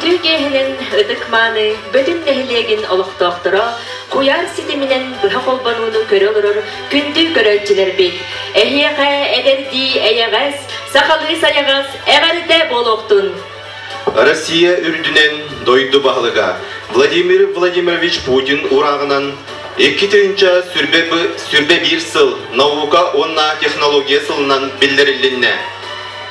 Үтүө киэһэнэн ытык-мааны Бөтүн нэһилиэгин олохтоохторо куйаар ситиминэн быһа холбонууну көрө олорор күндү көрөөччүлэрбит! Эһиэхэ эдэрдии эйэҕэс, сахалыы сайаҕас эҕэрдэ буолуохтун! Россия үрдүнэн дойду баһылыга Владимир Владимирович Путин урааҕынан 2021 сыл наука уонна технология сылынан биллэрилиннэ.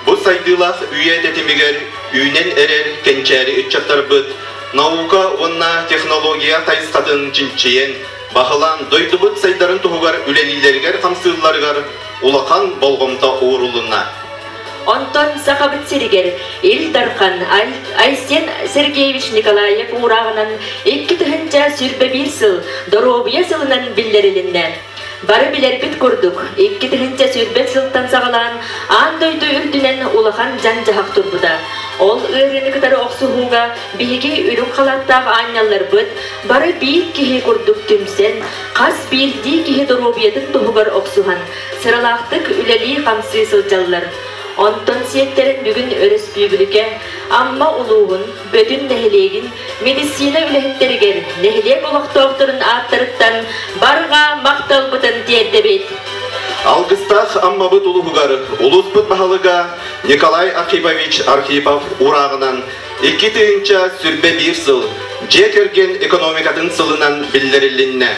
Бу сайдыылаах үйэ тэтимигэр үүнэн эрэр кэнчээри ыччаттарбыт наука уонна технология хайысхатын чинчийэн, баһылаан дойдубут сайдарын туһугар үлэлииллэригэр-хамсыылларыгар улахан болҕомто уурулунна. Онтон Сахабыт сиригэр Ил Дархан Айсен Сергеевич Николаев уурааҕынан 2021 сыл доруобуйа сылынан биллэрилиннэ. Бары билэрбит курдук, 2020 сылтан саҕалаан аан дойду үрдүнэн улахан дьаҥ-дьаһах турбута. Ол ыарыыны кытары охсуһууга биһиги үрүҥ халааттаах аанньалларбыт бары биир киһи курдук түмсэн, хас биирдии киһи доруобуйатын туһугар охсуһан, сыралаахтык үлэлии-хамсыы сылдьаллар. Онтон сиэттэрин бүгүн өрөспүүбүлүкэ Амма улууһун Бөтүн нэһилиэгин медицина үлэһиттэригэр нэһилиэк олохтоохторун ааттарыттан барҕа махталбытын тиэрдэбит. Алгыстаах Аммабыт улууһугар улууспут баһылыга Николай Архипович Архипов урааҕынан 2021 сыл дьиэ кэргэн экономикатын сылынан биллэрилиннэ.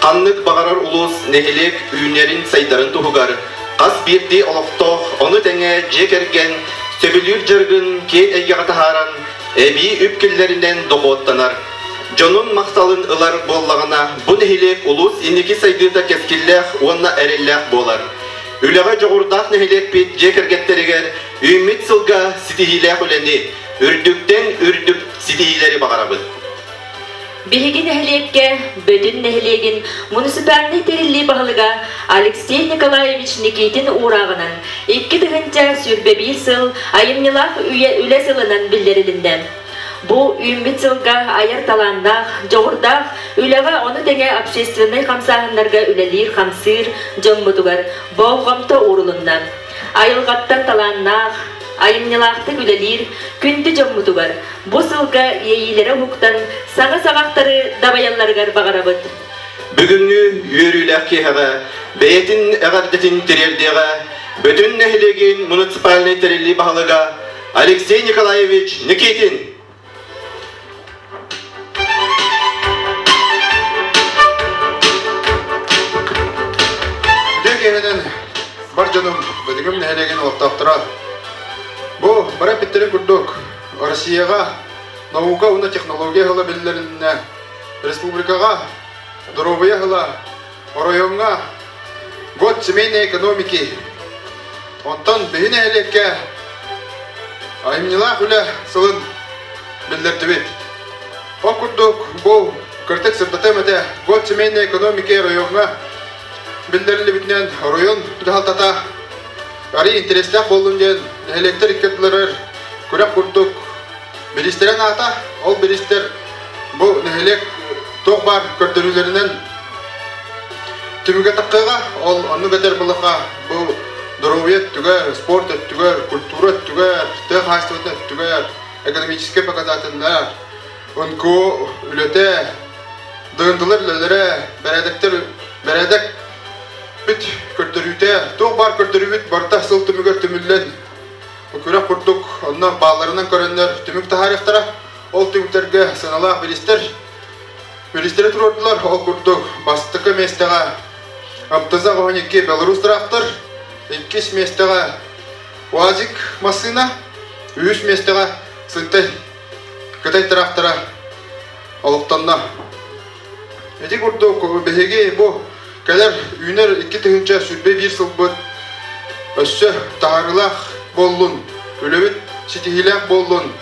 Ханнык баҕарар улуус нэһилиэк үүнэрин-сайдарын туһугар хас биирдии олохтоох, ону тэҥэ дьиэ кэргэн сөбүлүүр дьарыгын киэҥ эйгэҕэ таһааран, эбии үп киллэринэн дохуоттанар. дьонун махталын ылар буоллаҕына, бу нэһилиэк улуус инники сайдыыта кэскиллээх уонна эрэллээх буолар. Үлэҕэ дьоҕурдаах нэһилиэкпит дьиэ кэргэттэригэр үүммүт сылга ситиһиилээх үлэни, үрдүктэн үрдүк ситиһиилэри баҕарабыт. Биһиги нэһилиэккэ Бөтүн нэһилиэгин муниципальнай тэриллии баһылыга Алексей Николаевич Никитин уурааҕынан 2021 сыл айымньылаах үйэ үлэ сылынан биллэрилиннэ. Бу үүммүт сылга айар талааннаах, дьоҕурдаах үлэҕэ ону тэҥэ общественнай хамсааһыннарга үлэлиир-хамсыыр дьоммутугар болҕомто уурулунна. Айылҕаттан талааннаах, айымньылаахтык үлэлиир күндү дьоммутугар бу сылга иэйиилэрэ уһуктан саҥа саҕахтары дабайалларыгар баҕарабыт. Бүгүҥҥү үөрүүлээх киэһэҕэ бэйэтин эҕэрдэтин тириэрдиэҕэ Бөтүн нэһилиэгин муниципальнай тэриллии баһылыга Алексей Николаевич Никитин. Үтүө киэһэнэн бар дьонум, Бөтүҥүм нэһилиэгин олохтоохторо. Бу бары эппиттэрин курдук, Россияҕа наука уонна технология сыла биллэриннэ, республикаҕа доруобуйа сыла, оройуоҥҥа год семейной экономики. Онтон биһи нэһилиэккэ айымньылаах үлэ сылын биллэрдибит. Ол курдук бу кырдьык сырдатыам этэ год семейной экономики оройуоҥҥа биллэриллибитинэн оройуон дьаһалтата арый интэриэстээх буоллун диэн нэһилиэктэр икки ардыларыгар күрэх курдук бириистэрин аата ол бириистэр бу нэһилиэк туох баар көрдөрүүлэринэн түмүгэ таххыаҕа ол оннук этэр былаха бу доруобуйа өттүгэр спорт өттүгэр культура өттүгэр тыа хаһаайыстыбатын өттүгэр экономическай показателлэр НКО үлэтэ дыгындылар үлэлэрэ бэрээдэктэр бэрээдэк бүт көрдөрүүтэ туох баар көрдөрүүбүт барыта сыл түмүгэр түмүллэн күрэх курдук онно баалларынан көрөннөр түмүк таһаарыахтара. Ол түмүктэргэ сыаналаах бириистэр бириистэри туруордулар. Ол курдук бастакы миэстэҕэ МТЗ 12 Беларусь трактор, иккис миэстэҕэ УАЗик массыына, үһүс миэстэҕэ Сынтай Кытай трактора олохтонно. Ити курдук биһиги бу кэлэр үүнэр 2021 сылбыт өссө таһаарыылаах буоллун, үлэбит ситиһиилээх буоллун,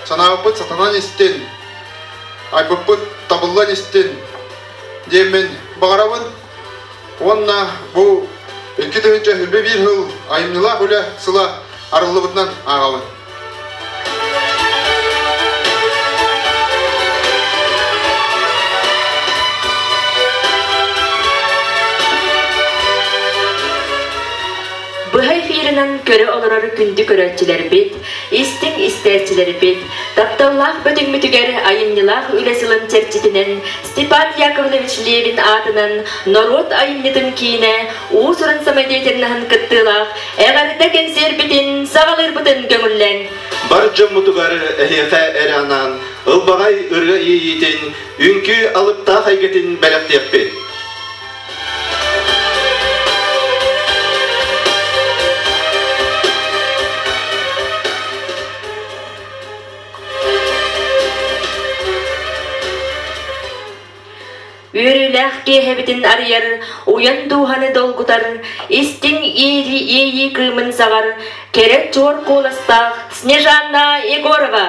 санаабыппыт сатанан истин, айбыппыт табыллан истин диэммин баҕарабын. Уонна бу 2021 сыл айымньылаах үлэ сыла арыллыбытынан ааҕабын. Быһа эфиринэн көрө олорор күндү көрөөччүлэрбит, истиҥ истээччилэрбит, тапталлаах бөтүҥмүтүгэр айымньылаах үлэ сылын чэрчитинэн Степан Яковлевич Левин аатынан норуот айымньытын киинэ уус-уран самодеятельноһын кыттыылаах эҕэрдэ кэнсиэрбитин саҕалыырбытын көҥүллэҥ. Бар дьоммутугар эһиэхэ эрэ анаан ылбаҕай ырыа иэйиитин, үҥкүү алыптаах эйгэтин бэлэхтиэхпит. Үөрүүлээх киэһэбитин арыйар, уйан дууһаны долгутар, истиҥ иэйии кыымын саҕар, кэрэ чуор куоластаах Снежанна Егорова.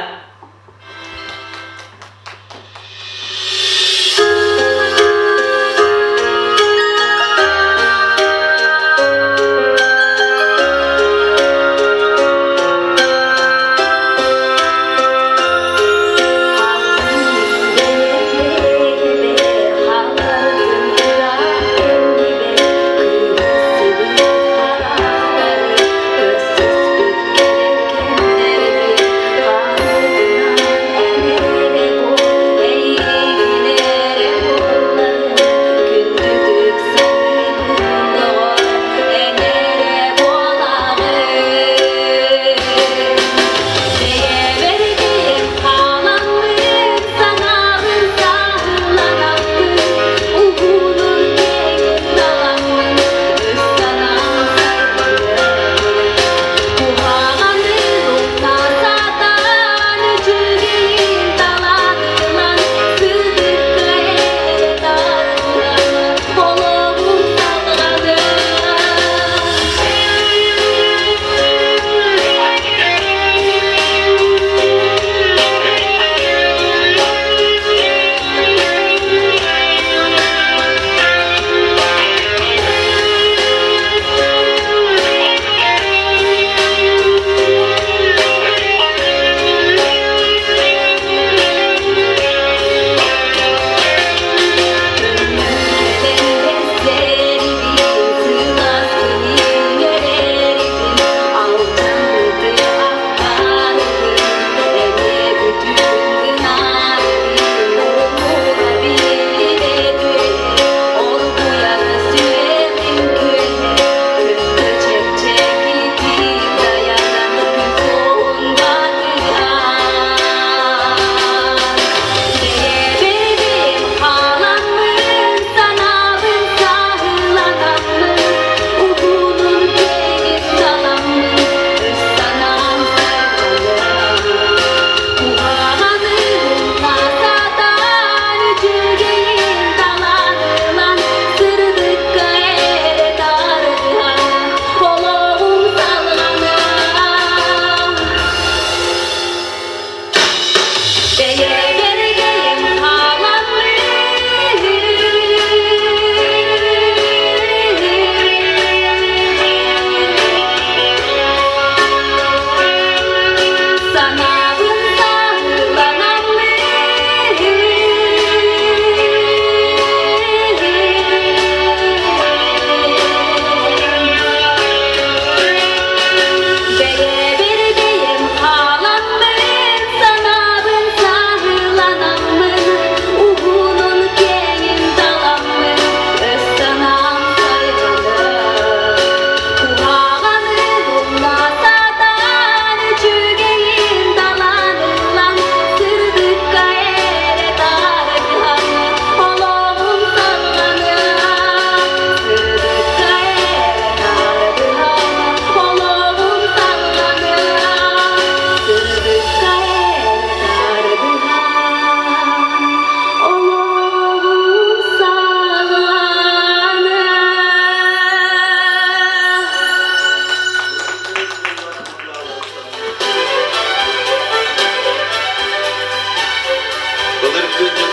Былыргы дьыл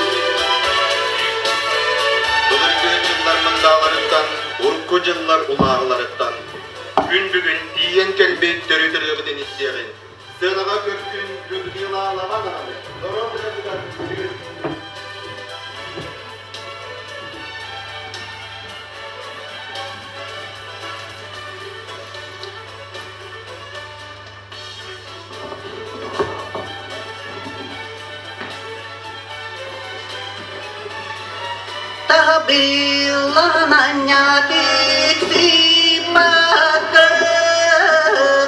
Былыргы дьыллар мындааларыттан, урукку дьыллар улааҕыларыттан күн бүгүн тиийэн кэлбит төрүт ырыабытын истиэҕин. Сыанаҕа көрсүн Людмила Лобанованы доруобуйатыгар бүгүн. Таһабыллананньатык сыппакка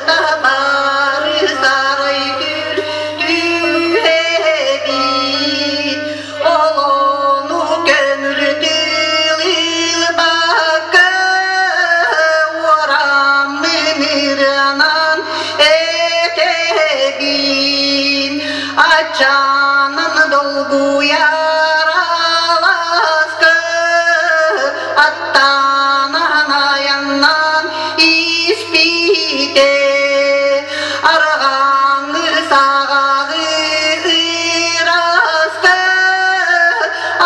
табары сарай күл түһэбит олону көҥүл тылылбакка уораммын ырыанан этэбин ачаанан долгуйар алааска аттанан айаннан испите арҕааҥы саҕаҕы ыраска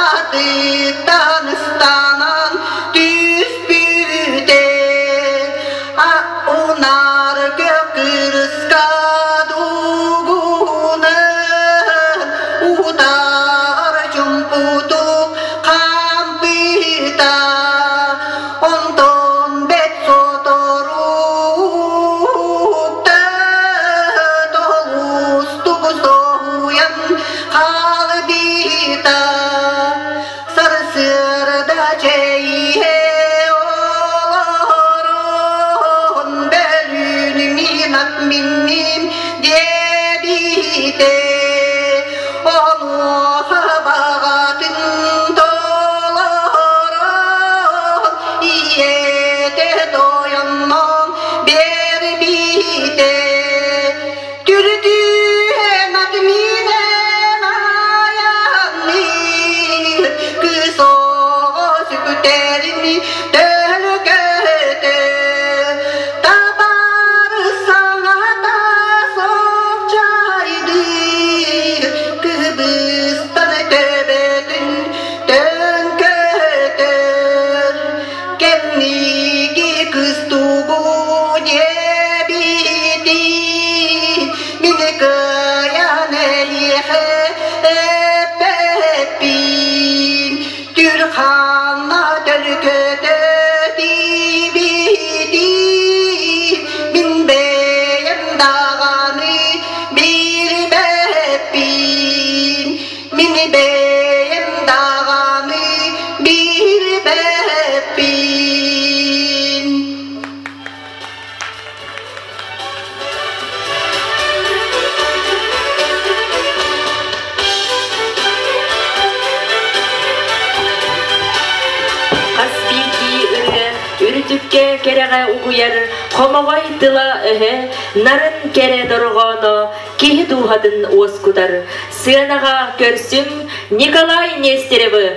атыттан ыстанан түспүтэ Унаар кырыска дугунан утаар чумпутук хаампыта онтон бэт соторута толустук соһуйан хаалбыта Сарсыарда чэйиһэ олорон бөлүүн мин ат минним диэбитэ онуоха баҕатын толорон ийэтэ тойоннон биэрбитэ Түрдүүһэн ат минэн айанныыр, кыыс оҕо сүктэрин төлкөтө. Табаар саҥата сохчайдыыр, кыбыстан төбөтүн төҥкөтөр. Кэнники кыыс тугу диэбитин мин кыайан эйиэхэ эппэппин Түрханна төлкөтө тиибитин мин бэйэм даҕаны билбэппин мин бэйэм даҕаны билбэппин. Хас биирдии ырыа үрдүккэ кэрэҕэ угуйар хомоҕой тыла-өһө, нарын кэрэ дорҕооно киһи дууһатын уоскутар. Сыанаҕа көрсүҥ Николай Нестеревы!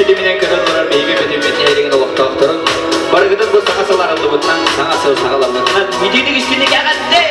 ситиминэн көрөн олорор биһиги бүтүммүт нэһилиэгин олохтоохторун барыгытын бу саҥа сыл арыллыбытынан, саҥа сыл саҕаламмытынан итиитик истиҥник эҕэрдэ!